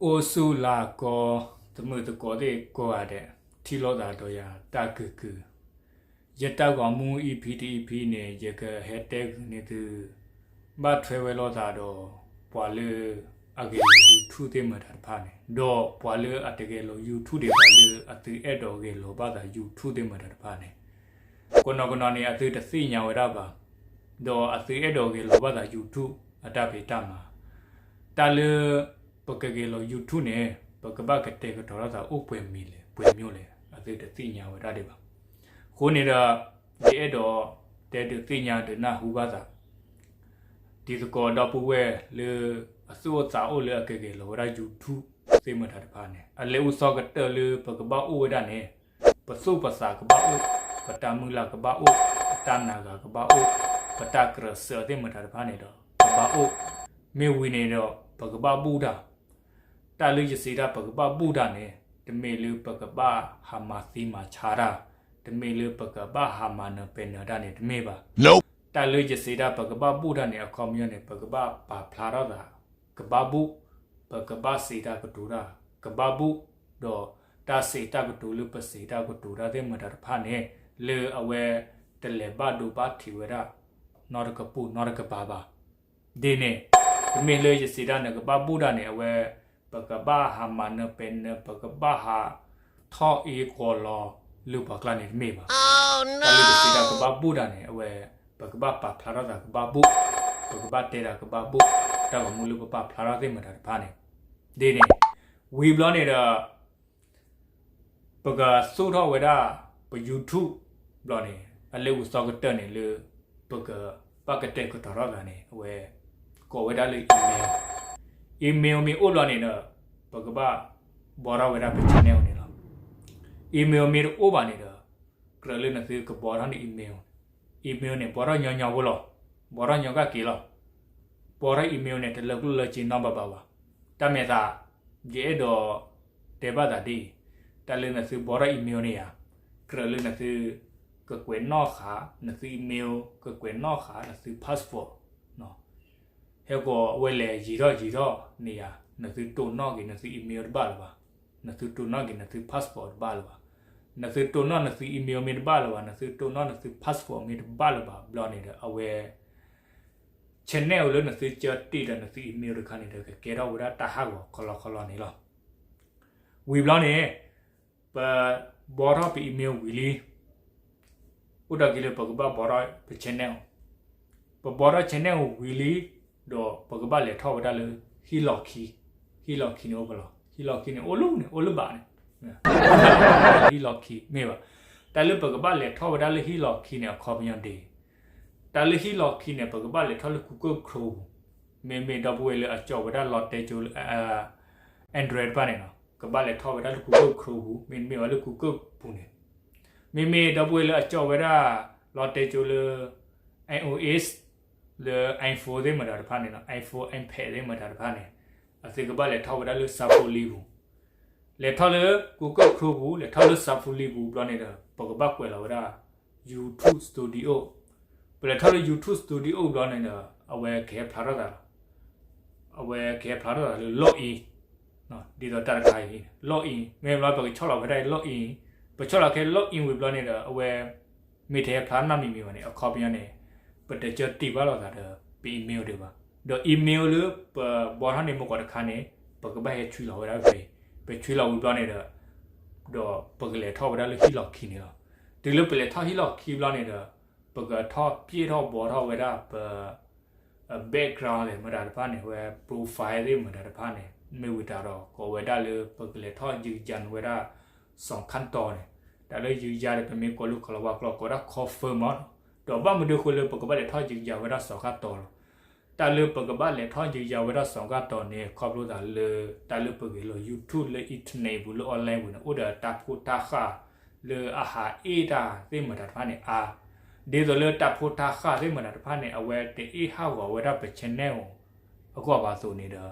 အိၣ်ဆူၣ်လၢကီၢ် သမုၢ်သကိးသ့ၣ်ကိးဂၤဒဲး ထံၣ်လိာ်သးဒီးယၤတၢ်ကုၢ်ကုၢ်, ယတၢ်ဂီၤမူ EP တ EP န့ၣ် ယကဟဲတဲဂုာ်န့ၢ်သု ဘၣ်ထွဲဝဲလိာ်သးဒီး ပှၤလၢအဂဲၤလီၤ YouTube သ့ၣ်မတၤတဖၣ်န့ၣ် ဒီးပှၤလၢအတဂဲၤလီၤ YouTube ဒံးဘၣ် လၢအသုအဲၣ်ဒိးဂဲၤလီၤဘၣ်သး YouTube သ့ၣ်မတၤတဖၣ်န့ၣ် ကိးနီၢ်ကိးနီၢ်န့ၣ် အသုတသ့ၣ်ညါဝဲဒၣ်ဘၣ်, ဒီးအသုအဲၣ်ဒိးဂဲၤလီၤဘၣ်သး YouTube အတၢ်ဖံးတၢ်မၤ, တၢ်လၢ ပကဂဲၤလီၤ YouTube န့ၣ် ပကဘၣ်ကတဲာ်ကတီၤထီၣ်သးအိၣ်ပှဲၤမံၤလဲၣ် ပှဲၤမံၤလဲၣ် အသုတသ့ၣ်ညါဝဲဒၣ်ဒံးဘၣ်. အဃိန့ၣ်ဒီး ယအဲၣ်ဒိးတဲဒုးသ့ၣ်ညါဒုးနၢ်ဟူဘၣ်သး တံၤသကိးဒီပုၢ်ဝဲၢ်လၢ အသူၣ်အိၣ်သးအိၣ်လၢအကဂဲၤလီၤဝဲဒၣ် YouTube သ့ၣ်မတၤတဖၣ်န့ၣ် အလဲၤအိၣ်ဆီကတၢၢ်လၢပကဘၣ်အိၣ်ဝဲဒၣ်န့ၣ် ပသူၣ်ပသးကဘၣ်အိၣ်, ပတၢ်မုၢ်လၢ်ကဘၣ်အိၣ်, ပတၢ်နာ်ဂၤကဘၣ်အိၣ်, ပတၢ်ကြၢးစၢးသ့ၣ်မတၤတဖၣ်န့ၣ်ဒီး ကဘၣ်အိၣ်, မ့ၢ်ဝံၤန့ၣ်ဒီး ပကဘၣ်ဘူၣ်တၢ် တၢ်လၢယစံးတၢ်ပကဘၣ်ဘူၣ်တၢ်န့ၣ် တမ့ၢ်လၢပကဘၣ်ဟးမၤသံမၤဆါတၢ်, တမ့ၢ်လၢပကဘၣ်ဟးမၤနၢၤပဲာ်နၢၤတၢ်န့ၣ် တမ့ၢ်ဘၣ်. တၢ်လၢယစံးတၢ်ပကဘၣ်ဘူၣ်တၢ်န့ၣ် အခီပညီန့ၣ် ပကဘၣ်ပာ်ဖျါထီၣ်သး ကဘၣ်ဘူၣ်, ပကဘၣ်စံးတၢ်ကတိၤတၢ် ကဘၣ်ဘူၣ်, ဒီးတၢ်စံးတၢ်ကတိၤလၢပစံးတၢ်ကတိၤတၢ်သ့ၣ်မတၤတဖၣ်န့ၣ် လၢအဝဲတလဲၤဘၣ်ဒိဘၣ်ထံးဝဲဒၣ် နီတကပူၤနီတကပၤဘၣ်. ဒ်န့ၣ် တမ့ၢ်လၢယစံးတၢ်န့ၣ် ကဘၣ်ဘူၣ်တၢ်န့ၣ် အဝဲ ပကဘၣ်ဟးမၤနၢၤပဲာ်နၢၤ ပကဘၣ်ဟးထီၣ်အ့ၣ်ကီၤလီၤလၢပှၤကျါန့ၣ်တမ့ၢ်ဘၣ်. တၢ်လၢယစံးတၢ်ကဘၣ်ဘူၣ်တၢ်န့ၣ် အဝဲ ပကဘၣ်ပာ်ဖျါထီၣ်သးကဘၣ်ဘူၣ်, ပကဘၣ်တဲတၢ်ကဘၣ်ဘူၣ်, တၢ်ဂီၤမူလၢပပာ်ဖျါထီၣ်သ့ၣ်မတၤတဖၣ်န့ၣ် ဒ်န့ၣ် ဝံၤဘျီန့ၣ်ဒီး ပကသူၣ်ထီၣ်ဝဲဒၣ် ပ YouTube ဘျီန့ၣ် အလဲၤအိၣ်ဆီကတၢၢ်န့ၣ်လၢ ပကဘၣ်ကတဲာ်ကတီၤထီၣ်သးန့ၣ် အဝဲ ကိးဝဲဒၣ်လၢ email, email မ့ၢ်အိၣ်ဘျီန့ၣ်ဒီး ပကဘၣ်ဘှီထီၣ်ဝဲဒၣ်ပ channel န့ၣ်လီၤ. email မ့ၢ်တအိၣ်ဘၣ်န့ၣ်ဒီး ကြၢးလၢနသုကဘှီထီၣ်န့ၢ် email, email န့ၣ် ဘှီထီၣ်ညီညီဖိလီၤ. ဘှီထီၣ်ညီကၣ်က့ၤလီၤ. ဘှီထီၣ် email န့ၣ် တလၢကျိၣ်လၢစ့နီတဘျီဘၣ်ဘၣ်. တၢ်မဲာ်သး ယအဲၣ်ဒိးတဲဘၣ်သးဒ်အံၤ, တၢ်လၢနသုဘှီထီၣ် email န့ၣ်ဧါ, ကြၢးလၢနသု ကကွဲးနီၣ်ဃာ် နသု email, ကကွဲးနီၣ်ဃာ် နသု password ဟဲကီးဝဲလဲၤယံၤထီၣ်ယံၤထီၣ်န့ၣ်ဧါ, နသုတိၢ်နီၣ်က့ၤနသု email တဘၣ်လၢၤဘၣ်, နသုတိၢ်နီၣ်က့ၤနသု password တဘၣ်လၢၤဘၣ်, နသုတိၢ်နီၣ်နသု email မ့ၢ်တဘၣ်လၢၤဘၣ်, နသုတိၢ်နီၣ်နသု password မ့ၢ်တဘၣ်လၢၤဘၣ် ဘျီန့ၣ်ဒီး အဝဲ channel လၢနသုကၢတ့ၢ်ဒီးနသု email တခါန့ၣ်ဒီး ကကဲထီၣ်ဝဲဒၣ်တၢ်ဟးဂီၤခီလီခီလီန့ၣ်လီၤ. ဝံၤဘျီန့ၣ် ပဘှီထီၣ်ပ email ဝံၤလံ, အိၣ်ဒီးက့ၤလၢပကဘၣ်ဘှီထီၣ်ပ channel, ပဘှီထီၣ် channel ဝံၤလံ, ဒီးပကဘၣ်လဲၤထီၣ်ဝဲဒၣ်လၢ ဟံၣ်လီၤခံ, ဟံၣ်လီၤခံန့ၣ်အိၣ်ဖဲလဲၣ်, ဟံၣ်လီၤခံန့ၣ် အိၣ်လၢန့ၣ် အိၣ်လၢဘၣ်န့ၣ်, ဟံၣ်လီၤခံမ့ၢ်ဘၣ်. တၢ်လၢပကဘၣ်လဲၤထီၣ်ဝဲဒၣ်လၢဟံၣ်လီၤခံန့ၣ် အခီပညီဒ်အံၤ, တၢ်လၢဟံၣ်လီၤခံန့ၣ် ပကဘၣ်လဲၤထီၣ်လၢ Google Chrome ပူၤ, မ့မ့ၢ်ဒီပုၢ်ဝဲၢ်လၢအကၠီၣ်ဝဲဒၣ်လီတဲကၠိလၢ Android တဖၣ်န့ၣ်နီၤ, ကဘၣ်လဲၤထီၣ်ဝဲဒၣ်လၢ Google Chrome ပူၤ, မ့တမ့ၢ်ဝဲလၢ Google ပူၤန့ၣ်, မ့မ့ၢ်ဒီပုၢ်ဝဲၢ်လၢအကၠီၣ်ဝဲဒၣ်လီတဲကၠိလၢ iOS လၢ iPhone သ့ၣ်မတၤတဖၣ်န့ၣ်နီၤ, iPhone, iPad သ့ၣ်မတၤတဖၣ်န့ၣ်, အသုကဘၣ်လဲၤထီၣ်ဝဲဒၣ်လၢ Safari ပူၤ, လဲၤထီၣ်လၢ Google Chrome ပူၤ, လဲၤထီၣ်လၢ Safari ပူၤဘျီန့ၣ်ဒီး ပကဘၣ်ကွဲးလီၤဝဲဒၣ် YouTube Studio, ပလဲၤထီၣ်လၢ YouTube Studio ဘျီန့ၣ်ဒီး အဝဲကဟဲဖျါထီၣ်သးလီၤ. အဝဲကဟဲဖျါထီၣ်သးလၢ log in, ဒ်သိးတၢ်တခါအံၤ log in မ့ၢ်ဘျီ ပကဆီၣ်လီၤဝဲဒၣ် log in, ပဆီၣ်လီၤခဲ log in ဝံၤဘျီန့ၣ်ဒီး အဝဲ မ့ၢ်တဟဲဖျါနီတမံၤမံၤဘၣ်န့ၣ် အခီပညီန့ၣ် ပတကၢတ့ၢ်ဘၣ်လိာ်သးဒီး ပ email ဒံးဘၣ်. ဒီး email လၢပဘှီထီၣ်န့ၢ်မုၢ်ကီးတခါန့ၣ် ပကဘၣ်ဟဲဆွံလီၤဝဲဒၣ်ဖဲအံၤ, ပဆွံလီၤဝံၤဘျီန့ၣ်ဒီး ဒီးပကလဲၤထီၣ်ဝဲဒၣ်လၢဟံၣ်လီၤခံန့ၣ်လီၤ. တုၤလၢပလဲၤထီၣ်ဟံၣ်လီၤခံဘျီန့ၣ်ဒီး ပကထီၣ်ပျဲၢ်ထီၣ်ဘှီထီၣ်ဝဲဒၣ်ပ background သ့ၣ်မတၤတဖၣ်န့ၣ် ဝဲ profile သ့ၣ်မတၤတဖၣ်န့ၣ် မ့ၢ်ဝံၤတၢ်ဒီး ကိးဝဲဒၣ်လၢပကလဲၤထီၣ်ယုကယၤဝဲဒၣ် စီၤခၣ်တီၤန့ၣ်, တၢ်လၢယုကယၤဒီး ပမ့ၢ်ကိးလၢကလၤဝါကျိာ်ကိးဝဲဒၣ် confirm မ့ၢ်နီၤ. ဒီးဘၣ်မနုၤအဃိလၢပကဘၣ်လဲၤထီၣ်ယုကယၤဝဲဒၣ်စီၤခၣ်တီၤလီၤ. တၢ်လၢပကဘၣ်လဲၤထီၣ်ယုကယၤဝဲဒၣ်စီၤခၣ်တီၤန့ၣ် ခီဖျိသးလၢ တၢ်လၢပဂဲၤလီၤ YouTube လၢ internet ပူၤလၢ online ပူၤန့ၣ် အိၣ်ဒီးတၢ်ဖိတၢ်ဃၢ်လၢအဟးအ့ၣ်တၢ်သ့ၣ်မတၤတဖၣ်န့ၣ်အါ, ဒ်သိးလၢတၢ်ဖိတၢ်ဃၢ်သ့ၣ်မတၤတဖၣ်န့ၣ် အဝဲတအ့ၣ်ဟးဂီၤဝဲဒၣ်ပ channel အဂီၢ်ဘၣ်အသိးန့ၣ်ဒီး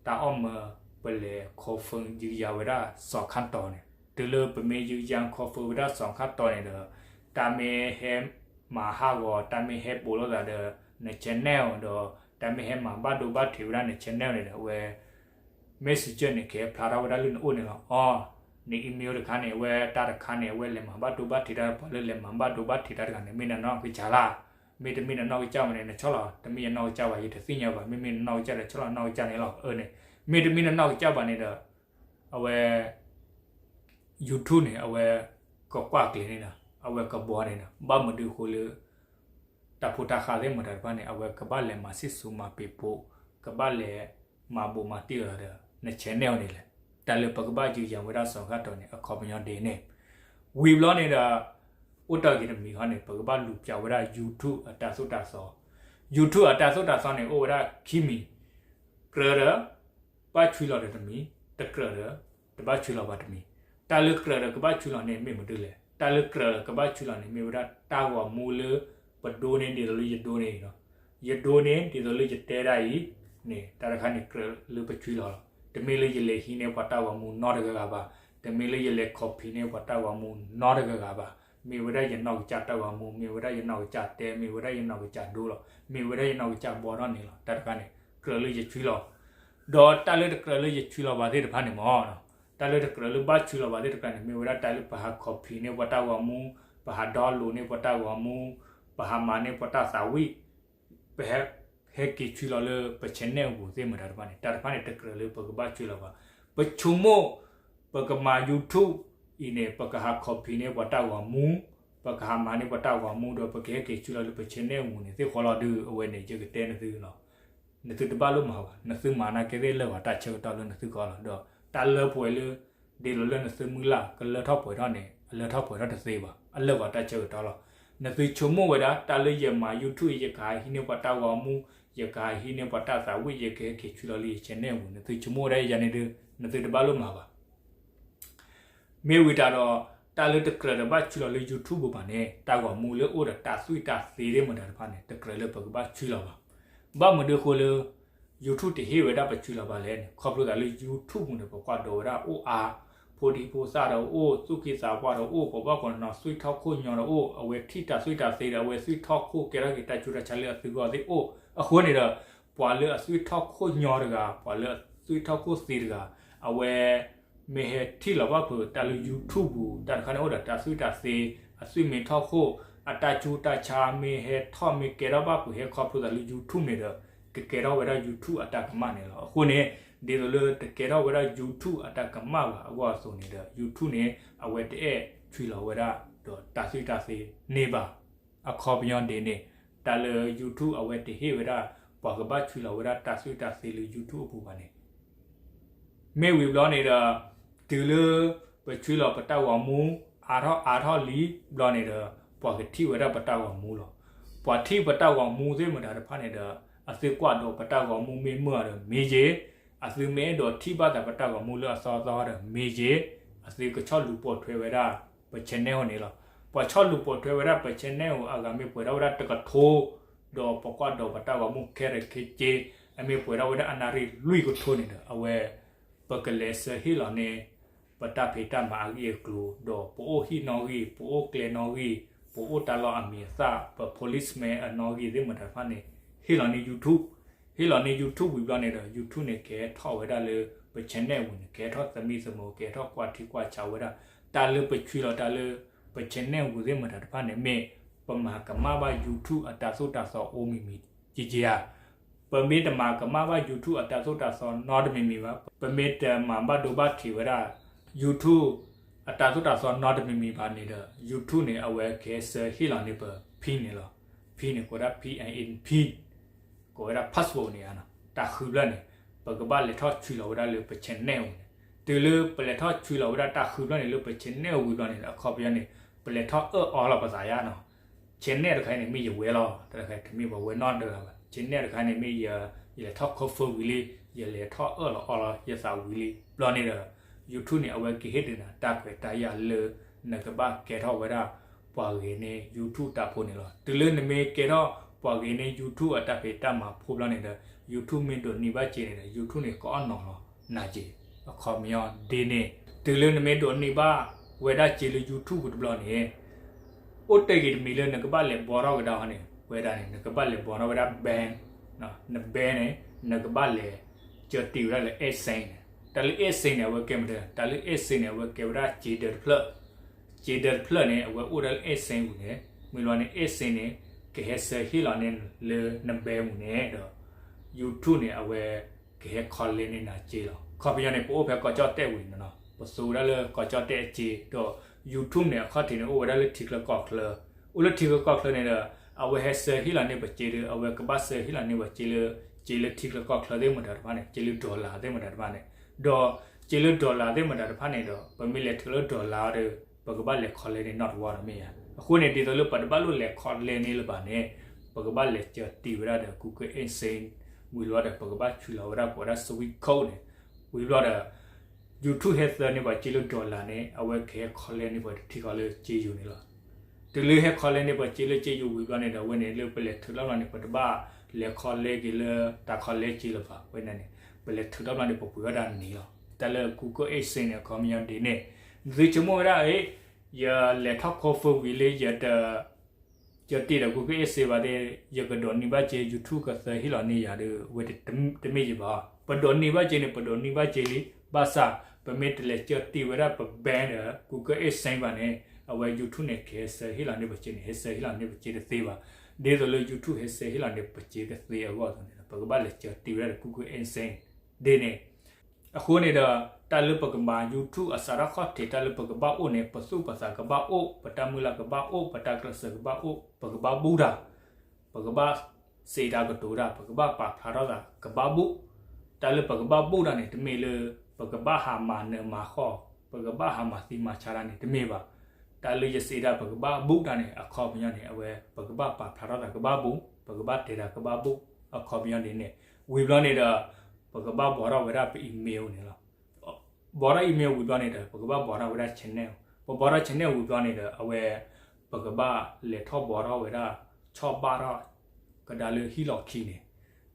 တၢ်အီၣ်မၢပလဲၤ confirm ယုကယၤဝဲဒၣ်စီၤခၣ်တီၤန့ၣ်, တုၤလၢပမ့ၢ်ယုကယၤ confirm ဝဲဒၣ်စီၤခၣ်တီၤန့ၣ်ဒီး တၢ်မ့ၢ်ဟဲမၤဟးဂီၤ တၢ်မ့ၢ်ဟဲပိာ်လိာ်သးဒီးန channel ဒီး တၢ်မ့ၢ်ဟဲမၤဘၣ်ဒိဘၣ်ထံးဝဲဒၣ်န channel န့ၣ်ဒီး အဝဲ Messenger န့ၣ် ကဟဲဖျါထီၣ်ဝဲဒၣ်လၢနအိၣ်န့ၣ်လီၤ. အီ န email တခါန့ၣ် အဝဲတၢ်တခါန့ၣ် အဝဲလဲၤမၤဘၣ်ဒိဘၣ်ထံးတၢ် ပှၤလၢလဲၤမၤဘၣ်ဒိဘၣ်ထံးတၢ်တဂၤန့ၣ် မ့ၢ်နနီၢ်ကစၢ်လၢ်, မ့တမ့ၢ်နနီၢ်ကစၢ်ဘၣ်န့ၣ် နဆီၣ်လီၤ, တမ့ၢ်ယနီၢ်ကစၢ်ဘၣ် ယတသ့ၣ်ညါဘၣ်, မ့မ့ၢ်နနီၢ်ကစၢ်ဒီး ဆီၣ်လီၤနနီၢ်ကစၢ်န့ၣ်လီၤ. အၢန့ၣ် မ့တမ့ၢ်နနီၢ်ကစၢ်ဘၣ်န့ၣ်ဒီး အဝဲ YouTube န့ၣ် အဝဲကကွၢ်ကျဲၤန့ၣ်ဒီး အဝဲကဘှီန့ၣ်ဒီး ဘၣ်မနုၤအဃိလၢ တၢ်ဖိတၢ်ဃၢ်သ့ၣ်မတၤတဖၣ်န့ၣ် အဝဲကဘၣ်လဲၤမၤဆံၣ်စိၤမၤပ့ၤပိာ်, ကဘၣ်လဲၤမၤဘိးမၤတံၢ်အီၤဒီး န channel န့ၣ်လဲၣ်. တၢ်လၢပကဘၣ်ယုၢ်ယၤဝဲဒၣ်စီၤကၢ်တီၤန့ၣ် အခီပညီဒ်န့ၣ် ဝံၤဘျီန့ၣ်ဒီး အိၣ်တ့ၢ်ဂ့ၤတမံၤဟီန့ၣ် ပကဘၣ်လူၤပၠးဝဲဒၣ် YouTube အတၢ်သိၣ်တၢ်သီ, YouTube အတၢ်သိၣ်တၢ်သီန့ၣ် အိၣ်ဝဲဒၣ်ခံမံၤ, ကြၢးဒီး ဘၣ်ဆှံလီၤဒီးတမံၤ, တကြၢးဒီး တဘၣ်ဆှံလီၤဘၣ်တမံၤ. တၢ်လၢကြၢးဒီးကဘၣ်ဆှံလီၤန့ၣ် မ့ၢ်မနုၤလဲၣ်. တၢ်လၢကြၢးဒီးကဘၣ်ဆှံလီၤန့ၣ် မ့ၢ်ဝဲဒၣ်တၢ်ဂီၤမူလၢ ပဒိန့ၢ်ဒ်သိးလၢယဒိန့ၢ်အံၤလီၤ. ယဒိန့ၢ်ဒ်သိးလၢယတဲဒၣ်အံၤန့ၣ် တၢ်တခါန့ၣ် ကြၢးလၢပဆှံလီၤလီၤ. တမ့ၢ်လၢယလဲၤဟံးန့ၢ်ပှၤတၢ်ဂီၤမူနီတဂၤဂၤဘၣ်, တမ့ၢ်လၢယလဲၤ copy န့ၢ်ပှၤတၢ်ဂီၤမူနီတဂၤဂၤဘၣ်. မ့ၢ်ဝဲဒၣ်ယနီၢ်ကစၢ်တၢ်ဂီၤမူ, မ့ၢ်ဝဲဒၣ်ယနီၢ်ကစၢ်တဲ, မ့ၢ်ဝဲဒၣ်ယနီၢ်ကစၢ်ဒိလီၤ, မ့ၢ်ဝဲဒၣ်ယနီၢ်ကစၢ်ဘှီထီၣ်န့ၣ်လီၤ. တၢ်တခါန့ၣ် ကြၢးလၢယဆှံလီၤ ဒီးတၢ်လၢတကြၢးလၢယဆှံလီၤဘၣ်သ့ၣ်တဖၣ်န့ၣ်မ့ၢ်, တၢ်လၢတကြၢးလၢဘၣ်ဆှံလီၤဘၣ်သ့ၣ်တဖၣ်န့ၣ် မ့ၢ်ဝဲဒၣ်တၢ်လၢပဟး copy န့ၢ်ပှၤတၢ်ဂီၤမူ, ပဟး download န့ၢ်ပှၤတၢ်ဂီၤမူ, ပဟးမၤန့ၢ်ပှၤတၢ်သးဝံၣ်, ပဟဲ ဟဲက့ၤဆှံလီၤလၢပ channel အပူၤသ့ၣ်မတၤတဖၣ်န့ၣ် တၢ်တဖၣ်န့ၣ် တကြၢးလၢပကဘၣ်ဆှံလီၤဘၣ်. ပဆိကမိၣ် ပကမၤ YouTube အံၤန့ၣ် ပကဟး copy န့ၢ်ပှၤတၢ်ဂီၤမူ, ပကဟးမၤန့ၢ်ပှၤတၢ်ဂီၤမူဒီး ပကဟဲက့ၤဆှံလီၤလၢပ channel အပူၤန့ၣ် သ့ၣ်ဃီလီၤဒုး အဝဲန့ၣ် ယကတဲနသုလီၤ. နသုတဘၣ်လိၣ်မၤဘၣ်, နသုမၤနာ်က့သ့ၣ်လၢာ်ဂီၤတၢ်ဆၢကတီၢ်လၢနသုကီၢ်လီၤ. ဒီးတၢ်လၢပှဲၤလၢ ဒ်သိးလၢနသုမုၢ်လၢ်ကလၢထီၣ်ပှဲၤထီၣ်န့ၣ် အလၢထီၣ်ပှဲၤထီၣ်တသ့ဘၣ်, အလၢာ်ဂီၤတၢ်ဆၢကတီၢ်လီၤ. နသုဆိကမိၣ်ဝဲဒၣ် တၢ်လၢယမၤ YouTube အံၤ ယကဟးဟံးန့ၢ်ပှၤတၢ်ဂီၤမူ, ယကဟးဟံးန့ၢ်ပှၤတၢ်သးဝံၣ်, ယကဟဲက့ၤဆှံလီၤလၢယ channel အပူၤ, နသုဆိကမိၣ်ဝဲဒၣ်ယၤန့ၣ်ဒုး နသုတဘၣ်လိၣ်မၤဘၣ်. မ့ၢ်ဝံၤတၢ်ဒီး တၢ်လၢတကြၢးဒီးဘၣ်ဆှံလီၤလၢ YouTube ပူၤဘၣ်န့ၣ် တၢ်ဂီၤမူလၢအိၣ်ဒီးတၢ်သွံၣ်တၢ်သ့သ့ၣ်မတၤတဖၣ်န့ၣ် တကြၢးလၢပကဘၣ်ဆှံလီၤဘၣ်. ဘၣ်မနုၤအဃိလၢ YouTube တဟ့ၣ်ဝဲဒၣ်ပဆှံလီၤဘၣ်လဲၣ်န့ၣ် ခီဖျိသးလၢ YouTube ပူၤန့ၣ် ပကွၢ်ဒိးဝဲဒၣ်အိၣ်အါ, ဖိဒံဖိသၣ်ဒီးအိၣ်, သူၣ်က့သးပှၢ်ဒီးအိၣ်, ပှၤဘၣ်ကီးနီၤသွံၣ်ထီၣ်ခိၣ်ညီဒီးအိၣ်, အဝဲထံၣ်တၢ်သွံၣ်တၢ်သ့ဒီး အဝဲသွံၣ်ထီၣ်ခိၣ်ကဲထီၣ်က့ၤတၢ်ဆူးတၢ်ဆါလၢအသုဂီၢ်သ့ၣ်အိၣ်. အဃိန့ၣ်ဒီး ပှၤလၢအသွံၣ်ထီၣ်ခိၣ်ညီတဂၤ, ပှၤလၢအသွံၣ်ထီၣ်ခိၣ်သ့တဂၤ, အဝဲ မ့ၢ်ဟဲထံၣ်လီၤဘၣ်ဖုးတၢ်လၢ YouTube ပူၤ တၢ်တခါန့ၣ်အိၣ်ဒီးတၢ်သွံၣ်တၢ်သ့, အသွံၣ်မ့ၢ်ထီၣ်ခိၣ်, အတၢ်ဆူးတၢ်ဆါမ့ၢ်ဟဲထီၣ်မ့ၢ်ကဲထီၣ်ဘၣ်ဖုး ဟဲခီဖျိသးလၢ YouTube န့ၣ်ဒီး ကကဲထီၣ်ဝဲဒၣ် YouTube အတၢ်ကမၣ်န့ၣ်လီၤ. အဃိန့ၣ် ဒ်သိးလၢတကဲထီၣ်ဝဲဒၣ် YouTube အတၢ်ကမၣ်ဘၣ်အဂီၢ်အသိးန့ၣ်ဒီး YouTube န့ၣ် အဝဲတအဲၣ်ဆှံလီၤဝဲဒၣ်ဒီးတၢ်သွံၣ်တၢ်သ့န့ၣ်ဘၣ်. အခီပညီဒ်န့ၣ် တၢ်လၢ YouTube အဝဲတဟ့ၣ်ဝဲဒၣ် ပှၤကဘၣ်ဆှံလီၤဝဲဒၣ်တၢ်သွံၣ်တၢ်သ့လၢ YouTube အပူၤဘၣ်န့ၣ် မ့ၢ်ဝံၤဘျီန့ၣ်ဒီး တုၤလၢပဆှံလီၤပတၢ်ဂီၤမူ အါထီၣ်အါထီၣ်လံဘျီန့ၣ်ဒီး ပှၤကထံၣ်ဝဲဒၣ်ပတၢ်ဂီၤမူလီၤ. ပှၤထံၣ်ပတၢ်ဂီၤမူသ့ၣ်မတၤတဖၣ်န့ၣ်ဒီး အသုကွၢ်ဒိးပတၢ်ဂီၤမူမ့ၢ်မုာ်ဒီးမ့ၢ်ယ့ၤ, အသုမ့ၢ်အဲၣ်ဒိးထံၣ်ဘၣ်သးပတၢ်ဂီၤမူလၢအသီသီဒီးမ့ၢ်ယ့ၤ, အသုကဆီၣ်လူၤပိာ်ထွဲဝဲဒၣ် ပ channel န့ၣ်လီၤ. ပှၤဆီၣ်လူၤပိာ်ထွဲဝဲဒၣ်ပ channel အဂၤမ့ၢ်ပှဲၤထီၣ်ဝဲဒၣ်တကထိ, ဒီးပကွၢ်ဒိးပတၢ်ဂီၤမူခဲရခဲက့, အမ့ၢ်ပှဲၤထီၣ်ဝဲဒၣ်အနၣ်ရံၣ်လွံၢ်ကထိန့ၣ်ဒီး အဝဲ ပကလဲၤဆှၢဟ့ၣ်လီၤန့ၢ် ပတၢ်ဖံးတၢ်မၤအဂ့ၢ်အကျိၤ, ဒီးပအိၣ်ဟံၣ်နီၣ်ဂံၢ်, ပအိၣ်ကျဲနီၣ်ဂံၢ်, ပအိၣ်တၢ်လီၢ်အမံၤအသၣ်, ပ policeman အနီၣ်ဂံၢ်သ့ၣ်မတၤတဖၣ်န့ၣ် ဟ့ၣ်လီၤန့ၢ် YouTube, ဟ့ၣ်လီၤန့ၢ် YouTube ဝံၤဘျီန့ၣ်ဒီး YouTube န့ၣ် ကဲထီၣ်ဝဲဒၣ်လၢ ပ channel အပူၤန့ၣ် ကဲထီၣ်သမံသမိး ကဲထီၣ်ကွၢ်ထံကွၢ်ဆးဝဲဒၣ် တၢ်လၢပဆှံလီၤတၢ်လၢ ပ channel အပူၤသ့ၣ်မတၤတဖၣ်န့ၣ် မ့ၢ်ပမၤကမၣ်ဘၣ် YouTube အတၢ်သိၣ်တၢ်သီအိၣ်မံၤမံၤကက့ဧါ. ပမ့ၢ်တမၤကမၣ်ဘၣ် YouTube အတၢ်သိၣ်တၢ်သီနီတမံၤမံၤဘၣ်, ပမ့ၢ်တမၤဘၣ်ဒိဘၣ်ထံးဝဲဒၣ် YouTube အတၢ်သိၣ်တၢ်သီနီတမံၤမံၤဘၣ်န့ၣ်ဒီး YouTube န့ၣ် အဝဲကဟဲဆှၢဟ့ၣ်လီၤန့ၢ်ပ pin န့ၣ်လီၤ. Pin န့ၣ် ကိးဝဲဒၣ် P I N, pin, ကိးဝဲဒၣ် password န့ၣ်ဧါနီၤ. တၢ်ဃုဖျၢၣ်န့ၣ် ပကဘၣ်လဲၤထီၣ်ဆှံလီၤဝဲဒၣ်လၢပ channel အပူၤန့ၣ်, တုၤလၢပလဲၤထီၣ်ဆှံလီၤဝဲဒၣ်တၢ်ဃုဖျၢၣ်န့ၣ်လၢပ channel အပူၤဘျီန့ၣ်ဒီး အခီပညီန့ၣ် ပလဲၤထီၣ်အၢၣ်အီလီၤပသးယါနီၤ. channel တခါအံၤန့ၣ် မ့ၢ်ယဝဲလီၤ, တၢ်တခါအံၤတမ့ၢ်ပှၤဝဲနီတဂၤဘၣ်. channel တခါအံၤန့ၣ် မ့ၢ်ယလဲၤထီၣ် confirm ဝံၤလံ, ယလဲၤထီၣ်အၢၣ်လီၤအီလီၤယသးဝံၤလံ ဘျီန့ၣ်ဒီး YouTube န့ၣ် အဝဲကဟ့ၣ်ဒုးနၤတၢ်ခွဲးတၢ်ယာ်လၢ နကဘၣ်ကဲထီၣ်ဝဲဒၣ် ပှၤဂ့ၤန့ၢ် YouTube တၢ်ဖိန့ၣ်လီၤ. တုၤလၢနမ့ၢ်ကဲထီၣ်ပှၤဂ့ၤန့ၢ် YouTube အတၢ်ဖံးတၢ်မၤဖိဘျီန့ၣ်ဒီး YouTube မ့ၢ်ဒိးန့ၢ်ဘၣ်စ့န့ၣ်ဒီး YouTube န့ၣ် ကအီၣ်နီၤလီၤနၤက့. အခီပညီဒ်န့ၣ် တုၤလၢနမ့ၢ်ဒိးန့ၢ်ဘၣ်ဝဲဒၣ်စ့လၢ YouTube ပူၤတဘျီန့ၣ် အိၣ်တ့ၢ်ဂ့ၤတမံၤလၢနကဘၣ်လဲၤဘှီထီၣ်ကဒါဟီန့ၣ် ဝဲဒၣ်န့ၣ် နကဘၣ်လဲၤဘှီထီၣ်ဝဲဒၣ် bank, န bank န့ၣ် နကဘၣ်လဲၤ ကၢတံၢ်ဝဲဒၣ်လၢ AdSense န့ၣ် တၢ်လၢ AdSense န့ၣ် အဝဲကဲမတၤ, တၢ်လၢ AdSense န့ၣ် အဝဲကဲဝဲဒၣ်စ့ဒၢတဖျၢၣ်, စ့ဒၢတဖျၢၣ်န့ၣ် အဝဲအိၣ်ဒၣ်လၢ AdSense ပူၤန့ၣ်, မ့ၢ်လီၤန့ၣ် AdSense န့ၣ် ကဟဲဆှၢဟ့ၣ်လီၤန့ၢ်လၢနဘဲပူၤန့ၣ်ဒီး YouTube န့ၣ် အဝဲကဟဲ collect န့ၢ်နၤစ့လီၤ. ခီပညီန့ၣ် ပအိၣ်ဖဲကီၢ်ကၠီၣ်တဲၣ်ဝံၤန့ၣ်နီၤ, ပသူဝဲဒၣ်လၢကီၢ်ကၠီၣ်တဲၣ်အစ့, ဒီး YouTube န့ၣ် အခီၣ်ထံးန့ၣ် အိၣ်ဝဲဒၣ်လၢထံချၢကီၢ်ချၢ, အိၣ်လၢထံချၢကီၢ်ချၢန့ၣ်ဒီး အဝဲဟဲဆှၢဟ့ၣ်လီၤန့ၢ်ပစ့ဒီး အဝဲကဘၣ်ဆှၢဟ့ၣ်လီၤန့ၢ်ပစ့လၢ စ့လၢထံချၢကီၢ်ချၢသ့ၣ်မတၤတဖၣ်န့ၣ်, စ့လၢ dollar သ့ၣ်မတၤတဖၣ်န့ၣ်, ဒီးစ့လၢ dollar သ့ၣ်မတၤတဖၣ်န့ၣ်ဒီး ပမ့ၢ်လဲၤထုးလၢ dollar ဒီး ပကဘၣ်လဲၤ collect န့ၢ်နီတဝီဒီးမ့ၢ်ဧါ. အဃိန့ၣ် ဒ်သိးလၢပတဘၣ်လိၣ်လဲၤ collect န့ၢ်လၢၤဘၣ်န့ၣ် ပကဘၣ်လဲၤစၢၤတံၢ်ဝဲဒၣ်ဒီး Google AdSense ဝံၤလီၤဒီး ပကဘၣ်ဆှၢလီၤဝဲဒၣ်ပဝဲဒၣ် Swift Code န့ၣ်, ဝံၤဘျီဒီး YouTube ဟဲဆှၢန့ၢ်ပှၤစ့လၢ dollar န့ၣ် အဝဲကဟဲ collect န့ၢ်ပှၤတထံဃီလၢ စ့ယိၤန့ၣ်လီၤ. တုၤလၢဟဲ collect န့ၢ်ပှၤစ့လၢစ့ယိၤဝံၤဘျီန့ၣ်ဒီး အဝဲန့ၣ်လၢပလဲၤထုးထီၣ်ဘျီန့ၣ် ပတဘၣ်လဲၤ collect က့ၤလၢတၢ် collect စ့လၢၤဘၣ်. အဝဲန့ၣ်န့ၣ် ပလဲၤထုးထီၣ်ဘျီန့ၣ် ပပှ့ၤဝဲဒၣ်န့ၣ်လီၤ. တၢ်လၢ Google AdSense န့ၣ် အခီပညီဒ်န့ၣ်, နသုဆိကမိၣ်ဝဲဒၣ် ယလဲၤထီၣ် confirm ဝံၤလၢယတ ယတံၢ်ဒီး Google AdSense ဘၣ်သ့ၣ် ယကဒိးန့ၢ်ဘၣ်စ့ YouTube ကဆှၢဟ့ၣ်လီၤန့ၢ်ယၤဒီး အဝဲတမ့ၢ်ယဘၣ်. ပဒိးန့ၢ်ဘၣ်စ့န့ၣ် ပဒိးန့ၢ်ဘၣ်စ့လံ, ဘၣ်ဆၣ် ပမ့ၢ်တလဲၤစၢၤတံၢ်ဝဲဒၣ်ပ bank ဒီး Google AdSense ဘၣ်န့ၣ် အဝဲ YouTube န့ၣ် ကဟဲဆှၢဟ့ၣ်လီၤန့ၢ်ပစ့န့ၣ် ဟဲဆှၢဟ့ၣ်လီၤန့ၢ်ပစ့တသ့ဘၣ်. ဒ်သိးလၢ YouTube ဟဲဆှၢဟ့ၣ်လီၤန့ၢ်ပစ့ကသ့အဂီၢ်အသိးန့ၣ်ဒီး ပကဘၣ်လဲၤစၢၤတံၢ်ဝဲဒၣ်ဒီး Google AdSense ဒ်န့ၣ် အဃိန့ၣ်ဒီး တၢ်လၢပကမၤ YouTube အစးထီၣ်ခီၣ်ထံး တၢ်လၢပကဘၣ်အိၣ်န့ၣ် ပသူၣ်ပသးကဘၣ်အိၣ်, ပတၢ်မုၢ်လၢ်ကဘၣ်အိၣ်, ပတၢ်ကျဲးစၢးကဘၣ်အိၣ်, ပကဘၣ်ဘူၣ်တၢ်, ပကဘၣ်စံးတၢ်ကတိၤတၢ်, ပကဘၣ်ပာ်ဖျါထီၣ်သး ကဘၣ်ဘူၣ်. တၢ်လၢပကဘၣ်ဘူၣ်တၢ်န့ၣ် တမ့ၢ်လၢ ပကဘၣ်ဟးမၤနၢၤမၤဃီၣ်, ပကဘၣ်ဟးမၤသံမၤဆါတၢ်န့ၣ် တမ့ၢ်ဘၣ်. တၢ်လၢယစံးတၢ် ပကဘၣ်ဘူၣ်တၢ်န့ၣ် အခီပညီန့ၣ် အဝဲ ပကဘၣ်ပာ်ဖျါထီၣ်သးကဘၣ်ဘူၣ်, ပကဘၣ်တဲတၢ်ကဘၣ်ဘူၣ်, အခီပညီဒ်န့ၣ်. ဝံၤဘျီန့ၣ်ဒီး ပကဘၣ်ဘှီထီၣ်ဝဲဒၣ်ပ email န့ၣ်လီၤ. ဘှီထီၣ် email ဝံၤဘျီန့ၣ်ဒီး ပကဘၣ်ဘှီထီၣ်ဝဲဒၣ် channel, ပဘှီထီၣ် channel ဝံၤဘျီန့ၣ်ဒီး အဝဲ ပကဘၣ်လဲၤထီၣ်ဘှီထီၣ်ဝဲဒၣ် ဆီၣ်ဘၣ်ထီၣ် ကဒါလၢဟံၣ်လီၢ်ခံန့ၣ်,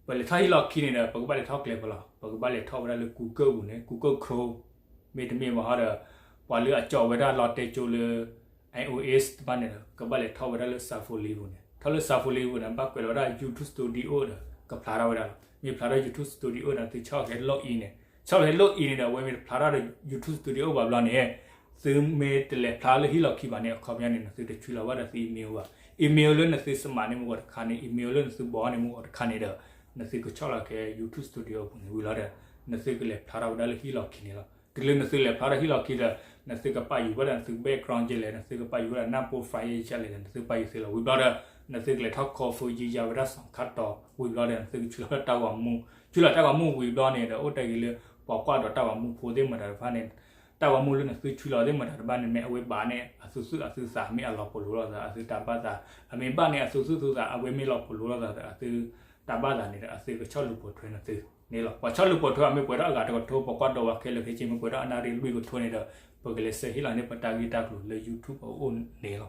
ပလဲၤထီၣ်ဟံၣ်လီၢ်ခံန့ၣ်ဒီး ပကဘၣ်လဲၤထီၣ်ကျဲဖဲလဲၣ်, ပကဘၣ်လဲၤထီၣ်ဝဲဒၣ်လၢ Google ပူၤန့ၣ် Google Chrome, မ့တမ့ၢ်ဘၣ်ဟီဒီး ပှၤလၢအကၠီဝဲဒၣ်လီတဲကၠိလၢ iOS တဖၣ်န့ၣ်ဒီး ကဘၣ်လဲၤထီၣ်ဝဲဒၣ်လၢ Safari ပူၤန့ၣ်, ထီၣ်လၢ Safari ပူၤန့ၣ် ဘၣ်ကွဲးလီၤဝဲဒၣ် YouTube Studio ဒီး ကဖျါထီၣ်ဝဲဒၣ်လီၤ. မ့ၢ်ဖျါထီၣ် YouTube Studio န့ၣ် သုဆီၣ်ဟဲ log in န့ၣ်, ဆီၣ်ဟဲ log in န့ၣ်ဒီး အဝဲမ့ၢ်တဖျါထီၣ်ဒီး YouTube Studio ဘၣ်ဘျီန့ၣ် သုမ့ၢ်တလဲၤဖျါလၢဟံၣ်လီၢ်ခံဘၣ်န့ၣ် အခီပညီန့ၣ် နသုတဆှၢလီၤဘၣ်ဒီးသု email ဘၣ်. email လၢနသု submit န့ၢ်မူအီၤတခါန့ၣ်, email လၢနသုဘှီန့ၢ်မူအီၤတခါန့ၣ်ဒီး နသုကဆီၣ်လီၤက့ၤ YouTube Studio အပူၤန့ၣ်ဝံၤလီၤဒီး နသုကလဲၤဖျါထီၣ်ဝဲဒၣ်လၢဟံၣ်လီၢ်ခံန့ၣ်လီၤ. တုၤလၢနသုလဲၤဖျါထီၣ်ဟံၣ်လီၢ်ခံဒီး နသုကပာ်ယူၤဝဲဒၣ်နသု background ကလဲၣ်, နသုကပာ်ယူၤဝဲဒၣ်န profile ကလဲၣ်ဒီး နသုပာ်ယူၤသ့လီၤ. ဝံၤဘျီဒီး နသုကလဲၤထီၣ် confirm ယံာ်ယါဝဲဒၣ် စီၤခါတီၤ ဝံၤဘျီဒီး နသုကဆှၢလီၤလၢတၢ်ဂီၤမူ, ဆှၢလီၤတၢ်ဂီၤမူဝံၤဘျီန့ၣ်ဒီး အိၣ်တ့ၢ်ဂ့ၤလၢ ပှၤကွၢ်ဒီးတၢ်ဂီၤမူဖိသ့ၣ်မတၤတဖၣ်န့ၣ် တၢ်ဂီၤမူလၢနသုဆှၢလီၤသ့ၣ်မတၤတဖၣ်န့ၣ် မ့ၢ်အဝဲဘၣ်န့ၣ် အသူၣ်သူၣ်အသုသး မ့ၢ်အလီၤပလိာ်လိာ်သး အသုတၢ်ဘၣ်သး, အမ့ၢ်ဘၣ်န့ၣ် အသူၣ်သူၣ်သုသး အဝဲမ့ၢ်လီၤပလိာ်လိာ်သး အသုတၢ်ဘၣ်သးန့ၣ်ဒီး အသုကဆီၣ်လီၤပိာ်ထွဲနသုန့ၣ်လီၤ. ပှၤဆီၣ်လီၤပိာ်ထွဲ အမ့ၢ်ပှဲၤထီၣ်အဂၤတကထိ, ပှၤကွၢ်ဒီးဝဲခဲလၢာ်ခဲဆ့ မ့ၢ်ပှဲၤထီၣ်အနၣ်ရံၣ်လွံၢ်ကထိန့ၣ်ဒီး ပကလဲၤဆှၢဟ့ၣ်လီၤန့ၢ် ပတၢ်ဂ့ၢ်တၢ်ကျိၤလၢ YouTube အအိၣ်န့ၣ်လီၤ.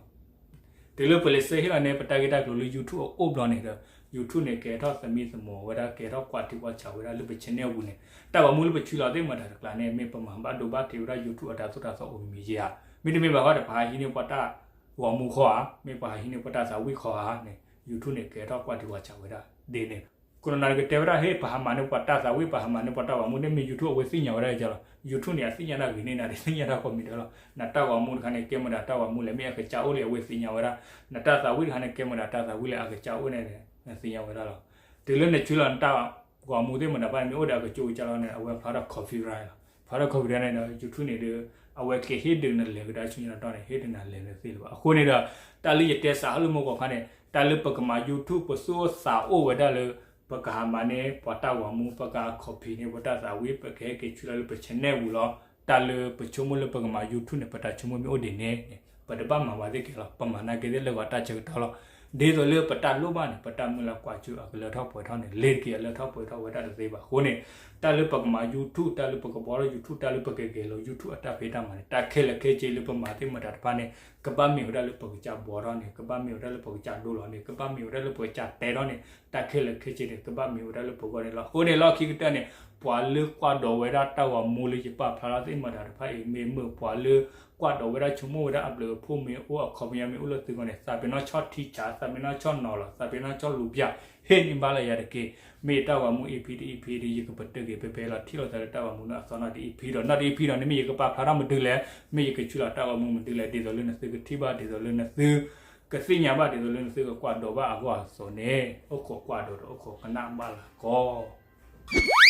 တုၤလၢပလဲၤဆှၢဟ့ၣ်လီၤန့ၢ် ပတၢ်ဂ့ၢ်တၢ်ကျိၤလၢ YouTube အအိၣ်ဘျီန့ၣ်ဒီး YouTube န့ၣ် ကဲထီၣ်သမံသမိးဝဲဒၣ် ကဲထီၣ်ကွၢ်ထံကွၢ်ဆးဝဲဒၣ်လၢပ channel ပူၤန့ၣ် တၢ်ဂီၤမူလၢပဆှၢလီၤသ့ၣ်မတၤတကျါန့ၣ် မ့ၢ်ပမၤဘၣ်ဒိဘၣ်ထံးဝဲဒၣ် YouTube အတၢ်သိၣ်တၢ်သီအိၣ်မံၤမံၤဧါ, မ့တမ့ၢ်ဘၣ်ဃီဒီး ပဟးဟံးန့ၢ်ပှၤတၢ်ဂီၤမူဃီဧါ, မ့ၢ်ပှၤဟးဟံးန့ၢ်ပှၤတၢ်သးဝံၣ်ဃီဧါန့ၣ် YouTube န့ၣ် ကဲထီၣ်ကွၢ်ထံကွၢ်ဆးဝဲဒၣ်ဒ်န့ၣ်လီၤ. ခိၣ်နနၤကတဲဝဲဒၣ် ဟ့ၣ် ပဟးမၤန့ၢ်ပှၤတၢ်သးဝံၣ် ပဟးမၤန့ၢ်ပှၤတၢ်ဂီၤမူန့ၣ် မ့ၢ် YouTube အဝဲသ့ၣ်ညါဝဲဒၣ်ကလီၤ. YouTube န့ၣ် အသ့ၣ်ညါတၢ်ဂ့ၤန့ၢ်နၤ ဒ်သ့ၣ်ညါတၢ်ကိးမံၤဒဲးလီၤ. နတၢ်ဂီၤမူတခါန့ၣ် ကဲမတၤတၢ်ဂီၤမူလဲၣ် မ့ၢ်အကစၢ်အိၣ်လဲၣ် အဝဲသ့ၣ်ညါဝဲဒၣ်. နတၢ်သးဝံၣ်တခါန့ၣ် ကဲမတၤတၢ်သးဝံၣ်လဲၣ် အကစၢ်အိၣ်န့ၣ် နသ့ၣ်ညါဝဲဒၣ်လီၤ. တုၤလၢနဆှၢလီၤနတၢ်ဂီၤမူသ့ၣ်မတၤတဖၣ်န့ၣ် မ့ၢ်အိၣ်ဒီးအကစၢ်ကစၢ်လီၤန့ၣ် အဝဲဖျါထီၣ် copyright လီၤ. ဖျါထီၣ် copyright န့ၣ်ဒီး YouTube န့ၣ်ဒီး အဝဲကဟ့ၣ်ဒုးနလဲၤကဒါဆူညါတတီၤန့ၣ် ဟ့ၣ်ဒုးနလဲၤလၢသ့လၢၤဘၣ်. အဃိန့ၣ်ဒီး တၢ်လၢယတဲစးဟီၣ်လၢမူကီၢ်ခါန့ၣ် တၢ်လၢပကမၤ YouTube ပသူၣ်အိၣ်သးအိၣ်ဝဲဒၣ်လၢ ပကဟးမၤန့ၢ်ပှၤတၢ်ဂီၤမူ ပက copy န့ၢ်ပှၤတၢ်သးဝံၣ် ပကဟဲက့ၤဆှၢလီၤလၢပ channel ပူၤလီၤ. တၢ်လၢပဆိကမိၣ်လၢပကမၤ YouTube န့ၣ် ပတၢ်ဆိကမိၣ်မ့ၢ်အိၣ်ဒ်န့ၣ် ပတဘၣ်မၤဝဲသ့ၣ်ကဲလီၤ. ပမၤနာ်က့သ့ၣ်လၢဂီၤတၢ်ဆၢကတီၢ်လီၤ. ဒ်သိးလၢပတၢ်လိၣ်ဘၣ်န့ၣ် ပတၢ်မုၢ်လၢ်ကွၢ်စိအကလၢထီၣ်ပှဲၤထီၣ်န့ၣ် လ့ၤတက့ၤအလၢထီၣ်ပှဲၤထီၣ်ဝဲဒၣ်တသ့ဘၣ်. အဃိန့ၣ် တၢ်လၢပကမၤ YouTube တၢ်လၢပကဘှီထီၣ် YouTube တၢ်လၢပကဂဲၤလိာ် YouTube အတၢ်ဖံးတၢ်မၤန့ၣ် တၢ်ခဲလၢာ်ခဲဆ့လၢပမၤသ့ၣ်မတၤတဖၣ်န့ၣ် ကဘၣ်မ့ၢ်ဝဲဒၣ်လၢပကစၢ်ဘှီထီၣ်န့ၣ်, ကဘၣ်မ့ၢ်ဝဲဒၣ်လၢပကစၢ်ဒိလီၤန့ၣ်, ကဘၣ်မ့ၢ်ဝဲဒၣ်လၢပကစၢ်တဲထီၣ်န့ၣ်, တၢ်ခဲလၢာ်ခဲဆ့န့ၣ် ကဘၣ်မ့ၢ်ဝဲဒၣ်လၢပဂီၢ်န့ၣ်လီၤ. အဃိန့ၣ်လီၢ်ခံကတၢၢ်န့ၣ် ပှၤလၢကွၢ်ဒိးဝဲဒၣ်တၢ်ဂီၤမူလၢယပာ်ဖျါထီၣ်သ့ၣ်မတၤတဖၣ်အံၤ မ့ၢ်မုာ်ပှၤလၢ ကွၢ်ဒိးဝဲဒၣ်ဆိကမိၣ်ဝဲဒၣ်အဘျုးအဖှိၣ်မ့ၢ်အိၣ် အ comment မ့ၢ်အိၣ်လၢသုဂီၢ်န့ၣ် သးပ့ၤနီၣ်ဆီၣ်ထံဆး, သးပ့ၤနီၣ်ဆီၣ်နီၤလီၤ, သးပ့ၤနီၣ်ဆီၣ်လူၤပျၢ်, ဟ့ၣ်န့ၢ်ဘၣ်လၢယၤတက့ၢ်. မ့ၢ်ယတၢ်ဂီၤမူ EP တ EP ဒီး ယကပတုာ်က့ၤဖဲဖဲလီၤ. ထံၣ်လိာ်သးလၢတၢ်ဂီၤမူလၢအသီနီၣ်တ EP ဒီး နီၣ်တ EP ဒီး န့ၣ်မ့ၢ်ယကပာ်ဖျါထီၣ်မနုၤလဲၣ်, မ့ၢ်ယကဆှၢလီၤတၢ်ဂီၤမူမနုၤလဲၣ်, ဒ်သိးလၢနသုကထံၣ်ဘၣ်, ဒ်သိးလၢနသုကသ့ၣ်ညါဘၣ်, ဒ်သိးလၢနသုကကွၢ်ဒိးဘၣ်အဂီၢ်အသိးန့ၣ် အိၣ်ခိးကွၢ်ဒိးဒီးအိၣ်ခိးကနၣ်ဘၣ်လၢကီၢ်